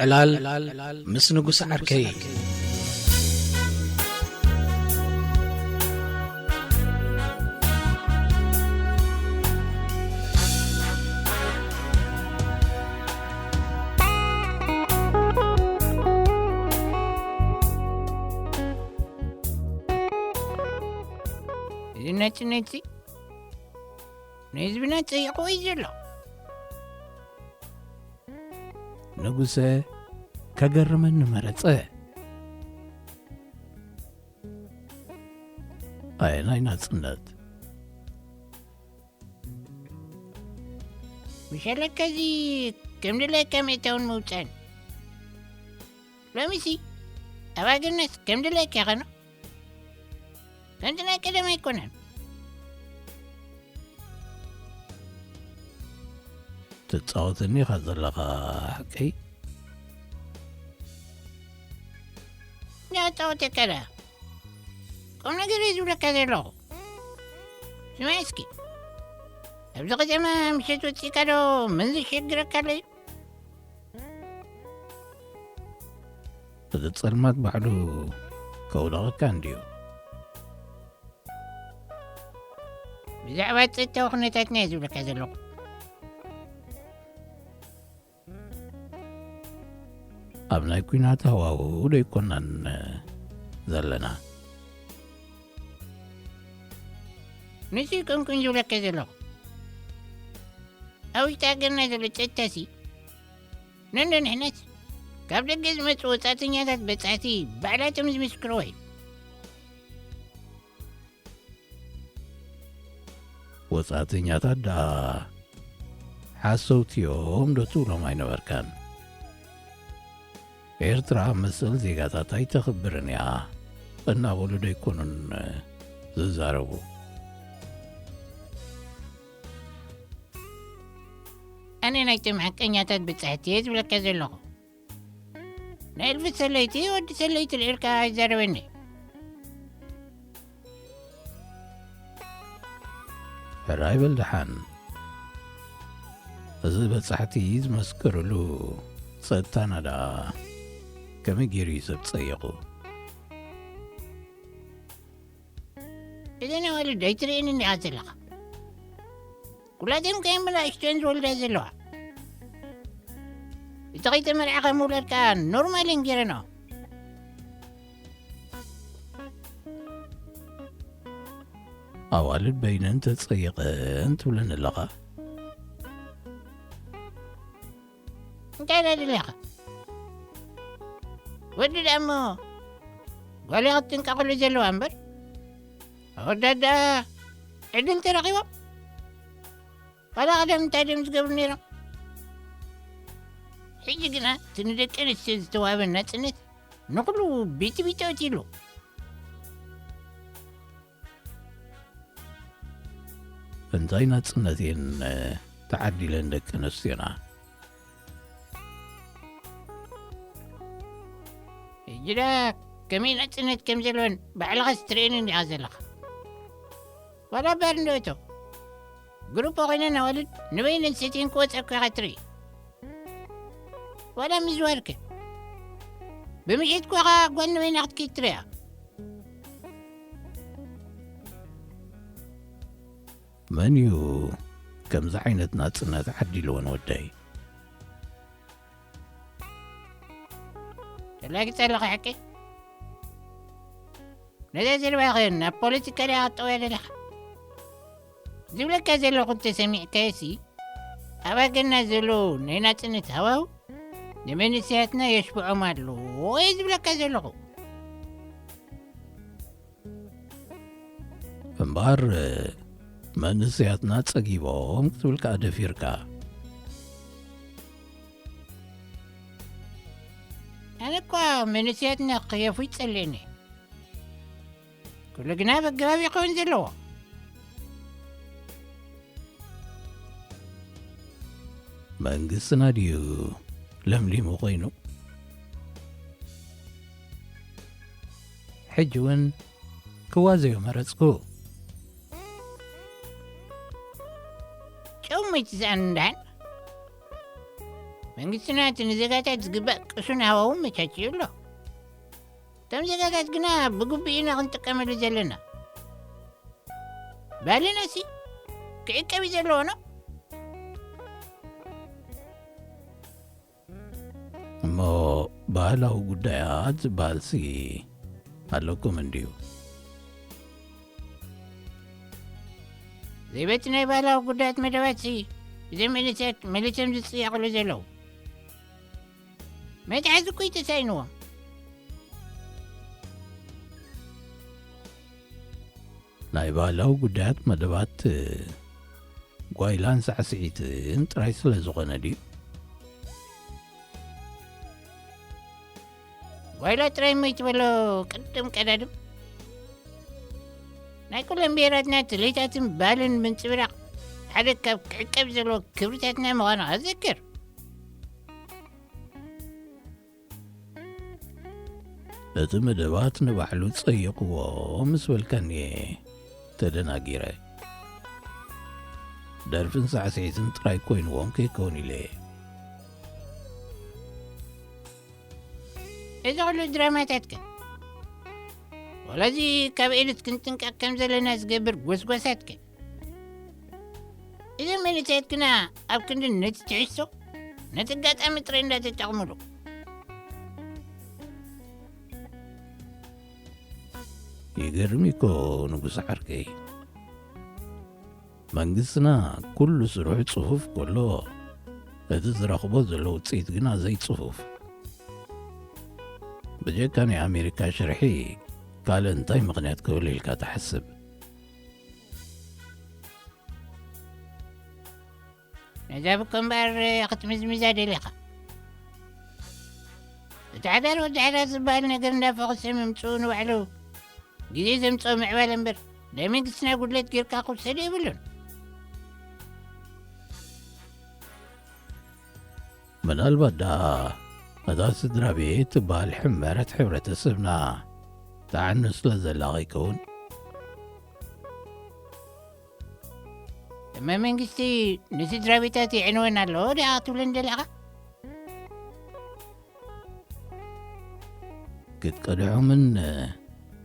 ዕላል ምስ ንጉስ ዓርከይ። እዚ ነቲ ነቲ ንህዝብና ጸይቕዎ እዩ ዘሎ። ንጉሰ ከገርመኒ መረጸ። ኣየናይ ናጽነት? ምሸለከ እዚ ከም ድለካ ምእታውን ምውጻእን። ሎሚሲ ኣባግናስ ከም ድለካ ኸኖ። ከምቲ ናይ ቀደም ኣይኮነን። ትጻወተኒ ኢኻ ዘለኻ ሓቀይ? እንዳጻወተካ ደኣ። ቁም ነገር እየ ዝብለካ ዘለኹ። ስማዕ እስኪ፣ ኣብዚ ከተማ ምሸት ወጺእካ ዶ መን ዘሸግረካ ኣሎ እዩ? እቲ ጸልማት ባዕሉ ከውድቐካ እንድዩ። ብዛዕባ ጸጥታዊ ኩነታትና እየ ዝብለካ ዘለኹ። ኣብ ናይ ኲናት ሃዋህው ዶ ኣይኮናን ዘለና? ንሱ ይኮንኩን ዝብለካ ዘለኹ። ኣብ ውሽጢ ሃገርና ዘሎ ጸጥታሲ፣ ነንዶ ንሕናስ ካብ ደገ ዝመጹ ወጻእተኛታት በጻሕቲ ባዕላቶም ዝምስክርዎ እዩ። ወጻእተኛታት ደኣ ሓሰውቲ እዮም ዶ ትብሎም ኣይነበርካን? ኤርትራ መሰል ዜጋታት ኣይተኽብርን እያ እናበሉ ዶ ኣይኮኑን ዝዛረቡ? ኣነ ናይቶም ሓቀኛታት በጻሕቲ እየ ዝብለካ ዘለኹ። ናይ እልፊ ሰለይቲ ወዲ ሰለይቲ ልዒልካ ኣይዛረበኒ። ሕራይ በል ደሓን። እዚ በጻሕቲ ዝመስክርሉ ጸጥታና ደኣ ከመይ ገይሩ እዩ ሰብ ጸይቑ? እዘን ኣዋልድ ኣይትርእየንን ዲኻ ዘለኻ? ኩላተን ከየን መናእሽተን ዝወልዳ ዘለዋ። እቲ ከይተመርዓኻ ምውላድ ከኣ ኖርማል እየን ገይረንኦ። ኣዋልድ በይነን ተጸይቐን ትብለኒ ኣለኻ? እንታይ ደኣ ደሊኻ? ወዲ ደኣ እሞ ጓል እያ ክትጥንቀቐሉ ዘለዋ እምበር፣ ኣወዳት ደኣ ዕድል ተረኺቦም። ዋላ ቀደም እንታይ ድዮም ዝገብሩ ነይሮም? ሕጂ ግና እቲ ንደቂ ኣንስትዮ ዝተዋህበ ናጽነት ንኹሉ ቢጢቢጢ ኣትዩሉ። እንታይ ናጽነት እየን ተዓዲለን ደቂ ኣንስትዮና? ሕጂ ደኣ ከመይ ናጽነት ከም ዘለወን ባዕልኻስ ትርእየን እንዲኻ ዘለኻ። ዋላ ባር እንዶ እቶ ግሩፕ ኮይነን ኣዋልድ ንበይነን ሰትየን ክወጻ እኮ ኢኻ ትርኢ። ዋላ ምዝዋር ከ? ብምሽት እኮ ኢኻ ጓል ንበይና ክትከይድ ትርእያ። መን እዩ ከምዚ ዓይነት ናጽነት ዓዲልወን ወደይ? ተላጊጸ ኣለኻ ሓቂ? ነዛ ዘረባኽን ናብ ፖለቲካ ድያ ክትጠውያ ደለኻ? ዝብለካ ዘለኹ እንተሰሚዕካዮሲ፣ ኣብ ሃገርና ዘሎ ናይ ናጽነት ሃዋሁ ንመንእሰያትና የሽብዖም ኣሎ እየ ዝብለካ ዘለኹ። እምበኣር መንእሰያትና ጸጊቦም ክትብል ከኣ ደፊርካ። ኣነ እኳ መንእሰያትና ክኽየፉ ይጸልእኒ። ኩሉ ግና በገባብ ይኸውን ዘለዎ። መንግስትና ድዩ ለምሊሙ ኮይኑ? ሕጂ እውን ክዋዘዮ መረጽኩ። ጨውመይቲ ዝኣንዳን መንግስትና እቲ ንዜጋታት ዝግባእ ቅሱን ሃዋውን መቻችኡ ኣሎ። እቶም ዜጋታት ግና ብግቡእ ኢና ክንጥቀመሉ ዘለና። ባህልናሲ ክዕቀብ እዩ ዘለዎ ነው። እሞ ባህላዊ ጉዳያት ዝበሃልሲ ኣለኩም እንድዩ? ዘይበቲ ናይ ባህላዊ ጉዳያት መደባትሲ እዞም መንእሰያት መሊሶም ዝጽየቕሉ ዘለዉ። መትሓዚ እኮ እዩ ተሳኢንዎም። ናይ ባህላዊ ጉዳያት መደባት ጓይላን ሳዕስዒትን ጥራይ ስለ ዝኾነ ድዩ? ጓይላ ጥራይ እሞ ይትበሎ ቅድም ቀዳድም ናይ ኩለን ብሄራትና ትልሂታትን ባህልን ምንጽብራቕ ሓደ ካብ ክዕቀብ ዘለዎ ክብርታትና ምዃኑ ኣዘክር። እቲ መደባት ንባዕሉ ጸይቕዎ ምስ በልካኒ እየ ተደናጊረ። ደርፍን ሳዕስዒትን ጥራይ ኮይንዎም ከይከውን ኢለ እየ። እዚ ኩሉ ድራማታትከ? ወላዚ ካብ ኤሊት ክንጥንቀቕ ከም ዘለና ዝገብር ጎስጓሳትከ? እዞም መንእሰያት ግና ኣብ ክንዲ ነቲ ትሕዝቶ፣ ነቲ ኣጋጣሚ ጥራይ እንዳተጠቕምሉ። ይገርም እኮ ንጉስ ዓርከይ። መንግስትና ኩሉ ስርሑ ጽፉፍ ከሎ፣ እቲ ዝረኽቦ ዘሎ ውጽኢት ግና ዘይጽፉፍ። ብጀካ ናይ ኣሜሪካ ሽርሒ ካልእ እንታይ ምኽንያት ክህሉ ኢልካ ትሓስብ? ነዛ ብኮ እምበኣር ክትምዝምዛ ደሊኻ። እቲ ሓዳር ወዲ ሓዳር ዝበሃል ነገር እንዳፈኹሰ ምምፅኡ ንባዕሉ ግዜ ዘምፅኦ ምዕባለ እምበር ናይ መንግስትና ጉድለት ጌርካ ክውሰድ የብሉን። ምናልባት ደኣ እታ ስድራ ቤት ትበሃል ሕመረት ሕብረተሰብና ትዓኑ ስለ ዘላ ከይከውን? እመ መንግስቲ ንስድራ ቤታት የዕንወን ኣሎ ዲኣ ክትብለኒ ደሊኻ? ክትቀድሖምን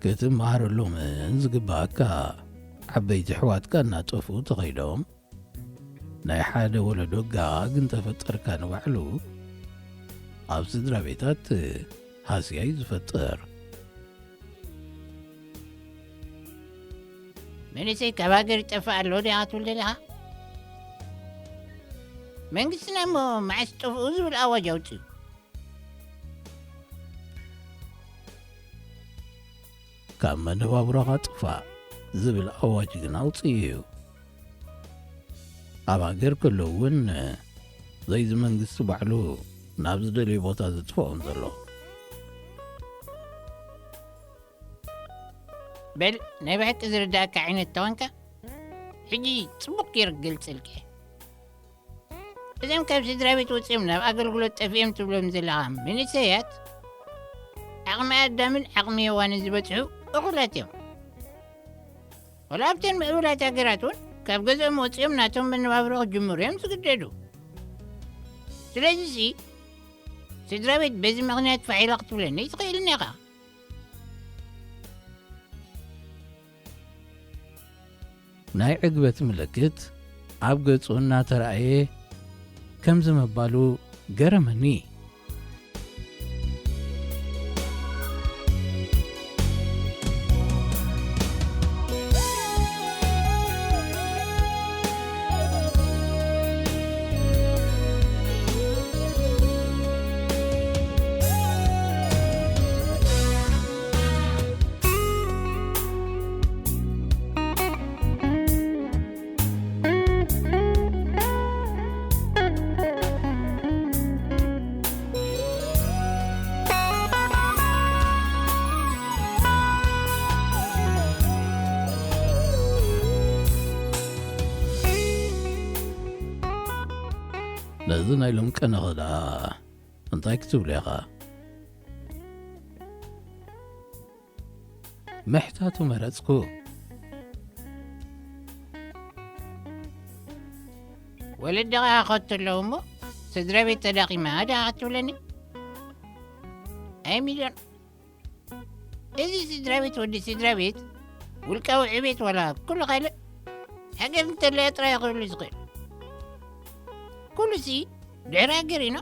ክትመሃረሎምን ዝግባኣካ ዓበይቲ ኣሕዋትካ እናጠፍኡ ተኸይዶም፣ ናይ ሓደ ወለዶ ጋግ እንተፈጠርካ ንባዕሉ ኣብ ስድራ ቤታት ሃስያ እዩ ዝፈጥር። መንእሰይ ካብ ሃገር ይጠፍእ ኣሎ ዲኻ ትብል ደሊኻ? መንግስትና እሞ መዓስ ጠፍኡ ዝብል ኣዋጅ ኣውፅኡ? ካብ መነባብሮኻ ጥፋእ ዝብል ኣዋጅ ግን ኣውፅኡ እዩ። ኣብ ሃገር ከሎ እውን ዘይዚ መንግስቲ ባዕሉ ናብ ዝደልዮ ቦታ ዝጥፍኦም ዘሎ። በል ናይ ብሓቂ ዝርዳእካ ዓይነት ተኾንካ ሕጂ ጽቡቕ ገይረ ክገልጸልካ እየ። እዞም ካብ ስድራ ቤት ወጺኦም ናብ ኣገልግሎት ጠፊኦም ትብሎም ዘለኻ መንእሰያት ዓቕሚ ኣዳምን ዓቕሚ ሔዋንን ዝበጽሑ እኹላት እዮም። ወላ ኣብተን ምዕቡላት ሃገራት እውን ካብ ገዝኦም ወጺኦም ናቶም መነባብሮ ክጅምሩ እዮም ዝግደዱ። ስለዚሲ ስድራ ቤት በዚ ምኽንያት ፋሕ ኢላ ክትብለኒ ኣይትኽእልን ኢኻ። ናይ ዕግበት ምልክት ኣብ ገጹ እናተራእየ ከምዚ ምባሉ ገረመኒ። ነዚ ናይ ሎም ቀነኸ ደኣ እንታይ ክትብሉ ኢኻ? ምሕታቱ መረጽኩ። ወለድኻ ከቶ ኣለዉ እሞ ስድራ ቤት ተዳኺማ ደኣ ክትብለኒ? ኣይ ሚልዮን፣ እዚ ስድራ ቤት ወዲ ስድራ ቤት፣ ውልቃዊ ዕቤት ዋላ ኩሉ ካልእ፣ ሃገር እንተለያ ጥራይ ክህሉ ዝኽእል። ኩሉሲ ድሕሪ ሃገር ኢና።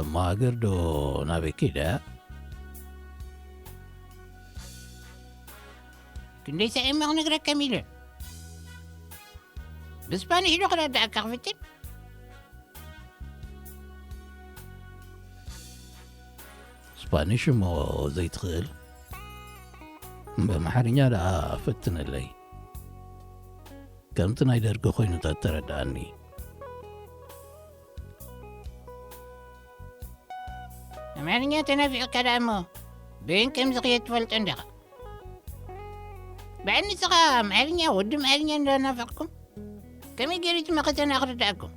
እሞ ሃገር ዶ ናበይ ከይዳ? ክንደይ ሳዕ እሞ ክነግረካ ሚልዮን? ብስፓኒሽ ዶ ክረዳእካ ክፍትን? ስፓኒሽ እሞ ዘይትኽእል? ብኣምሓርኛ ደኣ ፈትነለይ። ከምቲ ናይ ደርጊ ኮይኑ ተተረድኣኒ። ኣምሓርኛ ተናፊቕካ ደኣ እሞ በየን ከም ዝኽየድ ትፈልጦ እንዲኻ። ባዕል ንስኻ ኣምሓርኛ፣ ወዲ ኣምሓርኛ እንዳናፈቕኩም ከመይ ገይሩ እቲ መኸተና ክርዳእኩም?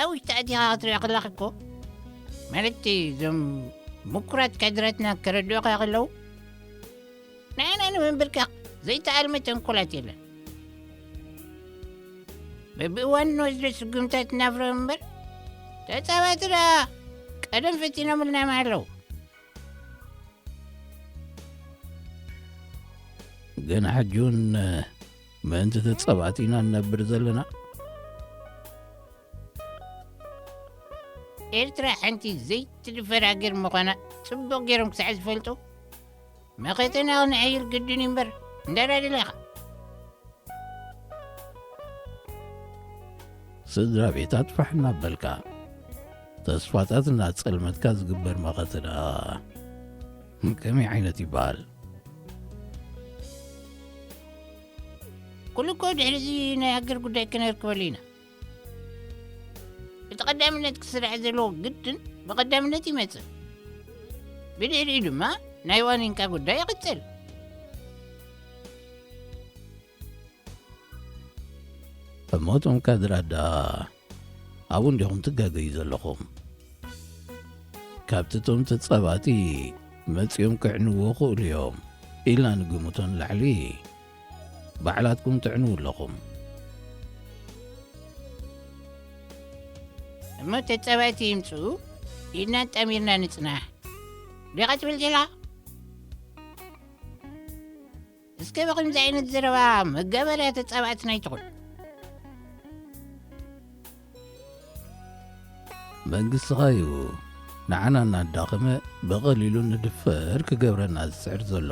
ኣብ ውሽጢ ኣቲኻ ክትሪኦ ከለኻ እኮ፣ ማለት እዞም ምኩራት ካድራትና ከረድኡኻ ከለዉ፣ ንዓና ንምንብርካኽ ዘይተኣልመ ተንኮላት የለን። በብእዋኑ ንወስዶ ስጉምታት እናፍረዮም እምበር፣ ተጻባእቲ ደኣ ቀደም ፈቲኖምልና ምሃለዉ። ግን ሕጂ እውን ምእንቲ ተጻባእቲ ኢና ንነብር ዘለና። ኤርትራ ሓንቲ ዘይትድፈር ሃገር ምዃና ጽቡቕ ገይሮም ክሳዕ ዝፈልጡ፣ መኸተና ክነሐይል ግድን እዩ እምበር፣ እንዳዳደለ ኢኻ። ስድራ ቤት ኣጥፋሕ እናበልካ፣ ተስፋታት እናጸልመትካ ዝግበር መኸተ ደኣ ከመይ ዓይነት ይበሃል? ኩሉ እኮ ድሕሪ እዚ ናይ ሃገር ጉዳይ ክነርክበሉ ኢና። እቲ ቀዳምነት ክስራሕ ዘለዎ ግድን ብቐዳምነት ይመጽእ። ብድሕሪኡ ድማ ናይ ዋኒንካ ጉዳይ ይቕጽል። እሞ እቶም ካድራት ደኣ ኣብኡ እንዲኹም ትጋገዩ ዘለኹም። ካብቲ እቶም ተጻባእቲ መጺኦም ክዕንዎ ይኽእሉ እዮም ኢልና ንግምቶ ንላዕሊ ባዕላትኩም ትዕንዉ ኣለኹም። እሞ ተጻባእቲ ይምጽኡ፣ ኢድና ኣጣሚርና ንጽናሕ ዲኻ ትብል ዘለኻ? እስከ ብኸምዚ ዓይነት ዘረባ መጋበርያ ተጻባእትና ኣይትኹን። መንግስትኻ እዩ ንዓና እናዳኸመ ብቐሊሉ ንድፈር ክገብረና ዝጽዕር ዘሎ።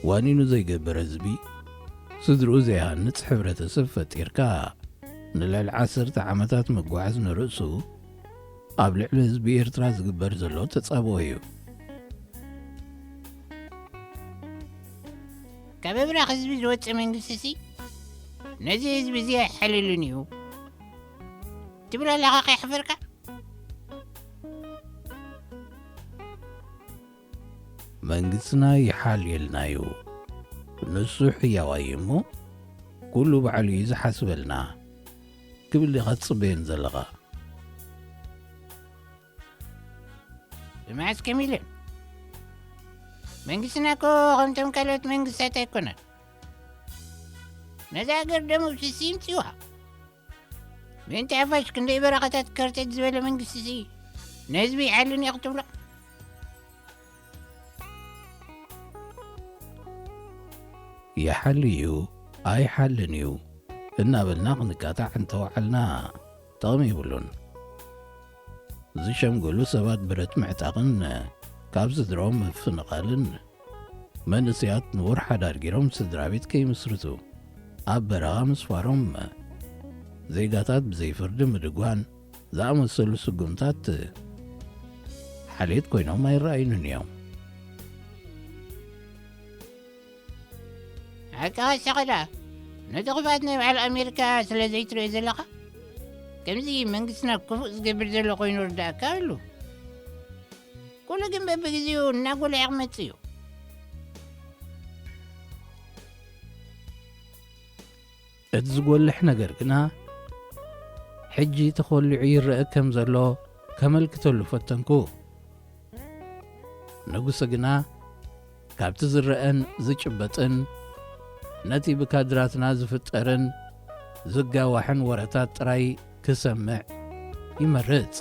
ዋኒኑ ዘይገብር ህዝቢ፣ ስድርኡ ዘይሃንጽ ሕብረተሰብ ፈጢርካ ንልዕሊ ዓሰርተ ዓመታት ምጓዓዝ ንርእሱ ኣብ ልዕሊ ህዝቢ ኤርትራ ዝግበር ዘሎ ተጻብኦ እዩ። ካብ እብራኽ ህዝቢ ዝወጽእ መንግስቲ ሲ ነዚ ህዝቢ እዚ ኣይሓልልን እዩ ትብል ኣለኻ ከይሕፈርካ? መንግስትና ይሓልየልና እዩ። ንሱ ሕያዋይ እዩ እሞ ኩሉ ባዕሉ እዩ ዝሓስበልና ክብል ዲኻ ትጽበየን ዘለኻ? ብመዓስ ከሚልን? መንግስትና እኮ ከምቶም ካልኦት መንግስታት ኣይኮነን። ነዛ ሃገር ደም ኣፍሲሱ ይምጽዋ። ምእንቲ ሓፋሽ ክንደይ በረኻታት ከርተት ዝበለ መንግስቲ ሲ ነህዝቢ ይሓልን እየ ክትብሎ? ይሓሊ እዩ ኣይሓልን እዩ እናበልና ክንቃጣዕ እንተወዓልና ጥቕሚ የብሉን። ዝሸምገሉ ሰባት ብረት ምዕጣቕን ካብ ስድራኦም ምፍንቓልን መንእሰያት ንወርሓ ዳርጊሮም ስድራ ቤት ከይምስርቱ ኣብ በረኻ ምስፋሮም ዜጋታት ብዘይፍርዲ ምድጓን ዝኣመሰሉ ስጉምታት ሓልየት ኮይኖም ኣይረኣዩንን እዮም። ሓቅኻ ሰኸዳ፣ ነቲ ክፍኣት ናይ በዓል ኣሜሪካ ስለ ዘይትርእዮ ዘለኻ፣ ከምዚ መንግስትና ክፉእ ዝገብር ዘሎ ኮይኑ ርዳእካ ኣሉ። ኩሉ ግን በብግዜኡ እናጎልሐ ክመጽእ እዩ። እቲ ዝጎልሕ ነገር ግና ሕጂ ተኾሊዑ ይረአ ከም ዘሎ ከመልክተሉ ፈተንኩ። ንጉሰ ግና ካብቲ ዝረአን ዝጭበጥን ነቲ ብካድራትና ዝፍጠርን ዝጋዋሕን ወረታት ጥራይ ክሰምዕ ይመርጽ።